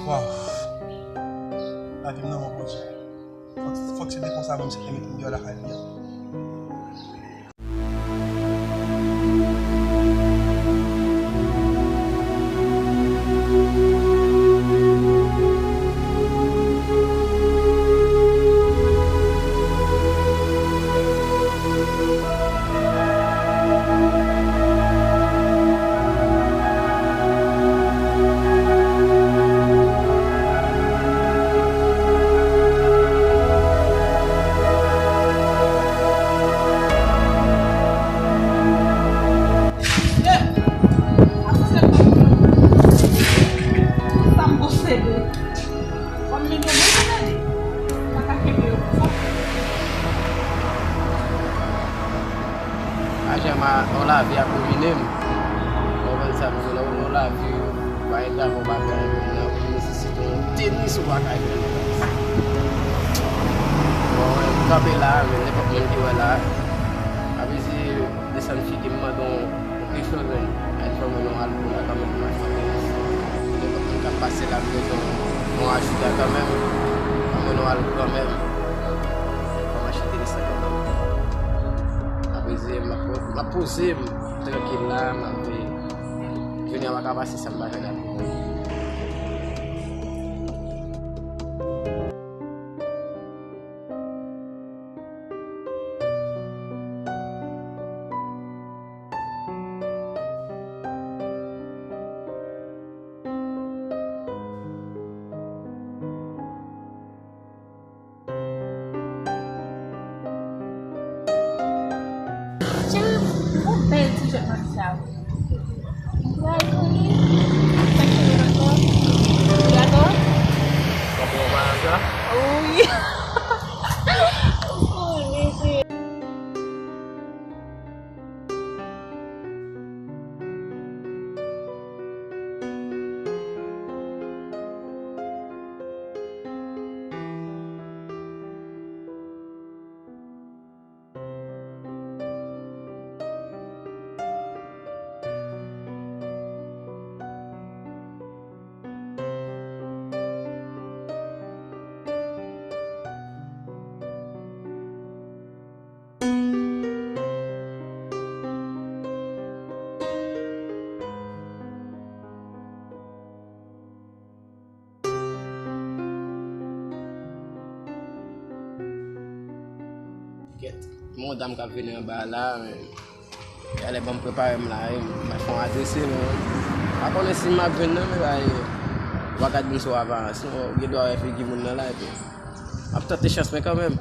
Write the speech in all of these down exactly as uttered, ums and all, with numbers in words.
Waw. Lavi m nan men Bondye. Fòk, fòk se te konsa menm se te met m deyò lakay li a. Sa m posede. Kòm men yo mwen tande, m pa ka kenbe yo konsa. Ajan ma, yon lavi ap domine m. Ou konprann sa m di w la, yon lavi, ou pa gen travay, ou pa fè anyen, nan ou nesesite yon tenis, ou pa ka jwenn. Bon, m kanpe la, men nenpòt moun ki wè la, ap eseye desann figi m, mande yon Wi, Florent, al fè mwen yon alkòl la kanmenm, mwen fè tenis. Nenpòt moun k ap pase la, m bezwen yon ajuda kanmenm. Fè mwen yon alkòl kanmenm. Fò m achte tenis la kanmenm. Apre se, m ap, m ap poze m, trankil la, m ap vini a pa ka pase sa m pa jwenn alkòl. Tchao! Yon bèl ti jwèt manti sa wi. Ou pral konnen. Sa k fè ankò? Ou dakò? Ou dakò? Wi. Ou konnen se Kèt, gen yon dam k ap vini anba la, men talè ban m prepare m la, wi, m ap fè yon adrese, men m pa konnen si m ap jwenn nan, men bay, ou pa ka di m si w ap avanse, non, ou gen dwa wè figi moun nan la, epi m ap tante chans mwen kanmenm.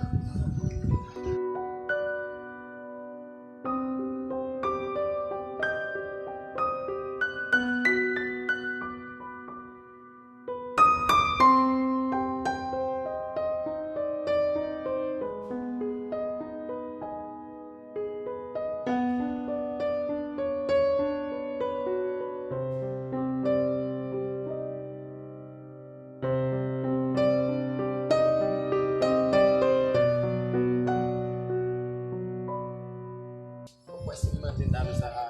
Ou kwè si m mande dam sa a,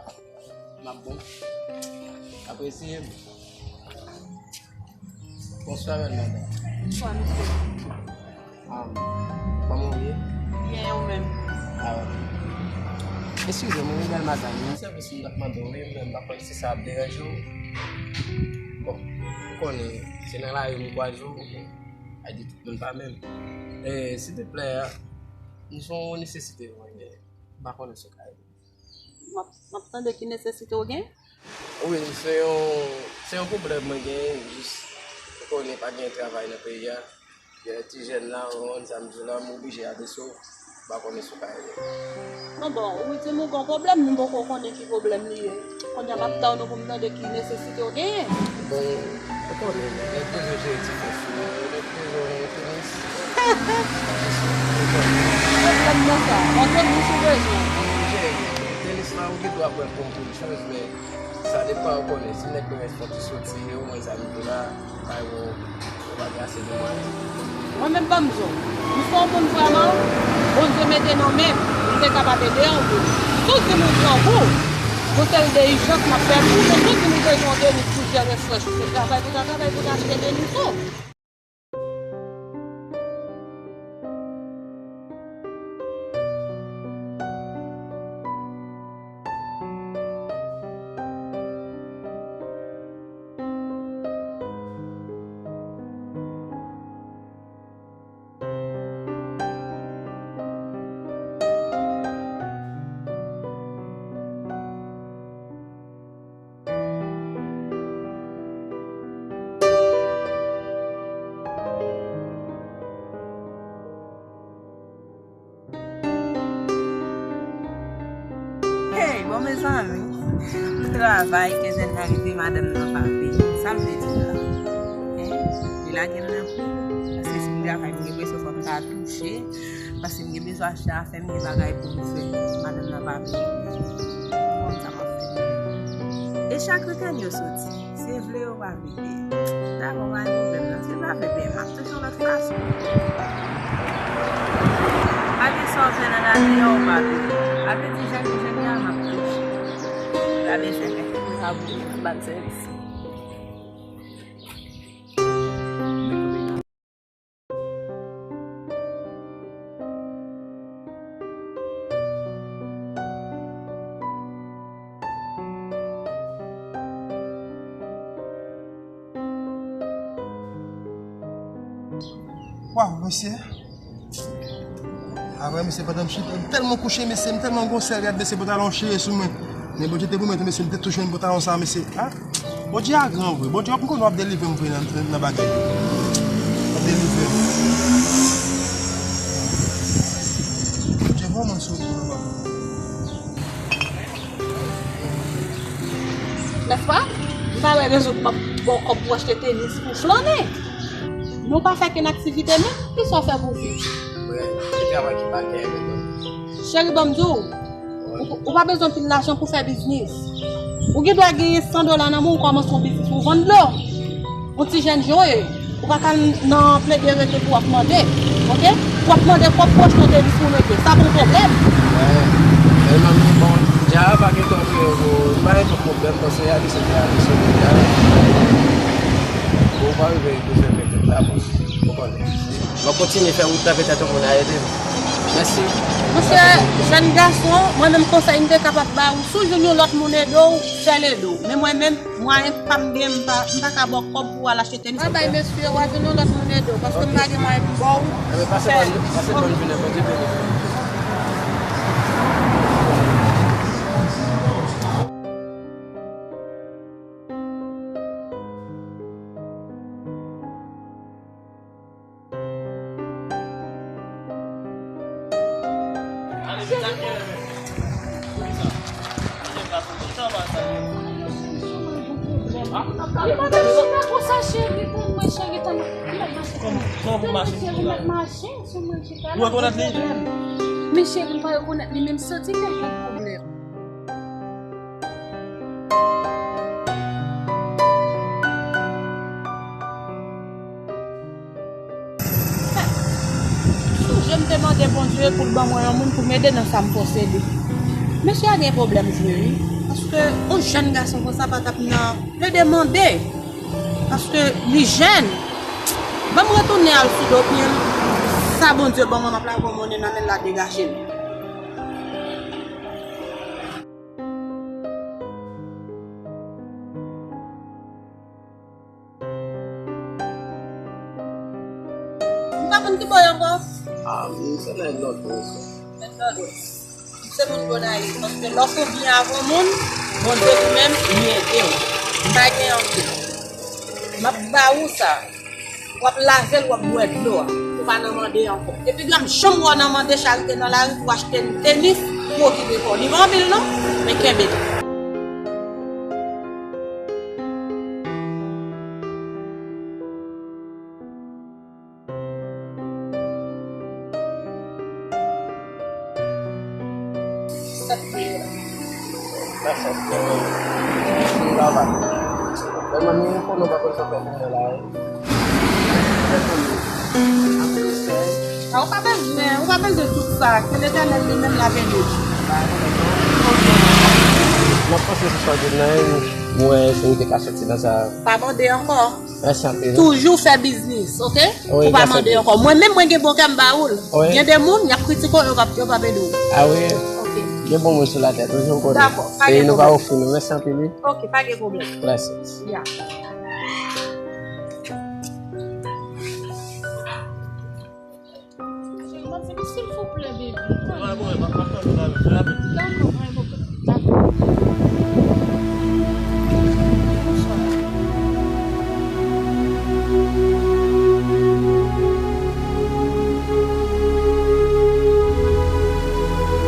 m ap bon? Apresye m. Bonswa, bèl madanm. Bonswa, mesye. Ah, kòman w ye? Byen, e ou menm? Ah, eskize m, wi, bèl madanm. Yon sèvis m t ap mande w, wi, men m pa konn si sa ap deranje w. Bon, ou konnen, se nan lari m kwaze w, bon, a di tout moun pa menm. E, silteplè, m gen yon nesesite mwen genyen. M pa konnen si w ka ede m. M ap, m ap tande ki nesesite w gen? Wi, se yon, se yon pwoblèm mwen genyen, jis, ou konnen pa gen travay nan peyi a. Gen ti jèn la, ou konprann sa m di w la, m oblije adrese w, m pa konnen si w ka ede m. Non, bon, ou di m ou gen yon pwoblèm, m poko konnen ki pwoblèm li ye. Kounye a m ap tann ou pou m tande ki nesesite w genyen. Bon, ou konnen, nèg bezwen jere ti fès li, nèg bezwen yon tenis. Pwoblèm nan sa, yon tenis ou bezwen? Jere, tenis la, ou gen dwa pran l kòm kèk choz, men sa depann, ou konnen, si nèg bezwen fè yon ti soti, omwen sa m di w la, bay ou, ou pa gen ase de mwayen. Mwen menm, ban m di w, m se yon moun vrèman, Bondye mete nan men m, m te kapab ede w tou. Si w di m ou grangou, gon seri de ijans m ap fè pou ou, men si w di m ou bezwen yon tenis pou Refresh, ou se travay pou ta travay pou ta achte tenis ou. Hey, bon, mezanmi, m travay, kenzen nan rive, madanm nan pa vini. Sa m vle di la? Hein? Li lage m nan pri. Paske si m travay, m gen presyon fò m ta touche. Paske m gen bezwen achte afè, m gen bagay pou m fè. Madanm nan pa vini. Bon, sa m ap fè? E chak wikèn yo soti. Se vle yo pa vle. Dakò, pa gen pwoblèm non. Si l pa vle peye, m ap touche yon lòt fason. Pa gen sa w fè nan lavi a, ou pa peye. Apre di jèn, jèn ya, m ap touche. Pa bezwen fè, m ka boule, m ban sèvis. Waw, mesye. Apre, mesye, pandan m chita, m tèlman kouche, mesye, m tèlman gwo sèl, gad, mesye, pantalon chire sou mwen. Men Bondye te pwomèt, mesye, m te tou jwenn pantalon sa, mesye. Ah, Bondye a gran vre. Bondye, m konnen w ap delivre m vre nan, nan bagay yo. W ap delivre m. Bondye, vrèman sou wout mwen, papa. Nèspa? M pa wè rezon pou m ap ba w kòb pou w achte tenis pou w flannen. Men w pa fè kenn aktivite menm, kisa w fè pou w viv? Mwen, se travay ki pa gen, men bon. Cheri, ban m di w, ou, ou pa bezwen anpil lajan pou fè biznis. Ou gen dwa genyen san dola nan men w, ou kòmanse yon biznis, ou vann dlo. Yon ti jèn jan w ye, ou pa ka nan plede rete pou w ap mande, oke? Pou w ap mande kòb pou w achte yon tenis pou w mete, sa pa yon pwoblèm. Wi, men manmi, bon, dja pa gen twòp, pa gen twòp pwoblèm, paske y a di se te a di se te a. Bon, ou pa rive bezwen mete la, bon, ou konnen. Mwen kontinye fè wout la, petèt yon moun a ede m. Mèsi. Monchè, jèn gason, mwen menm konsèy m te kapab ba ou, si w jwenn yon lòt moun ede w, fè l ede w. Men mwen menm, mwayen pa m gen, m pa, m pa ka ba w kòb pou w al achte tenis. Al bay mesye, w a jwenn yon lòt moun ede w, paske m pa gen mwayen pou ba w. Enben, pase bòn, pase bòn jounen, Bondye beni w. Li pa t ap chita konsa, cheri, tann mwen, cheri, tann mwen. Kòman, kòman pou mache chita la? Cheri, mèt mache sou mwen, chita la. Ou rekonèt li? Men cheri, m pa rekonèt li, men m santi ke l gen pwoblèm. Sonje m te mande Bondye pou l ban mwen yon moun pou m ede nan sa m posede. Mesye a gen pwoblèm vre, wi. Paske yon jèn gason konsa pa t ap nan plede mande. Paske li jèn. Ban m retounen al sou do pye m. Sa Bondye ban mwen, m ap lage yon monnen nan men l la degaje l. M pa konn ki bò y ankò. Ah, m se nan Nòdwès. Nan Nòdwès. M se moun Gonayiv. Paske lè w konbyen avè yon moun, Bondye li menm, li ede w. M pa gen anpil. M ap ba ou sa. W ap lave l, w ap bwè dlo a. Ou pa nan mande ankò. Epi m janm wè w nan mande charite nan lari pou w achte tenis pou okipe kò w. Li pa anpil non, men kenbe l. Sèt mil. Mèsi anpil. Mèsi, baba. Mèsi anpil. Mèsi anpil. A, ou pa bezwen, ou pa bezwen tout sa. Ke Letènèl li menm l ap ede w. M ap panse se sa w di m nan, mwen, si m te ka soti nan sa. Pa mande ankò. Mèsi anpil. Toujou fè biznis, oke? Wi, mèsi anpil. Ou pa mande ankò. Mwen menm, mwen gen bon kè, m ba ou l. Wi. Gen de moun, y ap kritike w, yo p ap, yo p ap ede w. A wi. Oke. Gen bon moun sou latè, toujou konnen. Dakò, pa gen pwoblèm. E nou ka ofri nou. Mèsi anpil, wi. Oke, pa gen pwoblèm. Mèsi. Ya. Cheri, m ap di, silvouplè, baby. Dakò,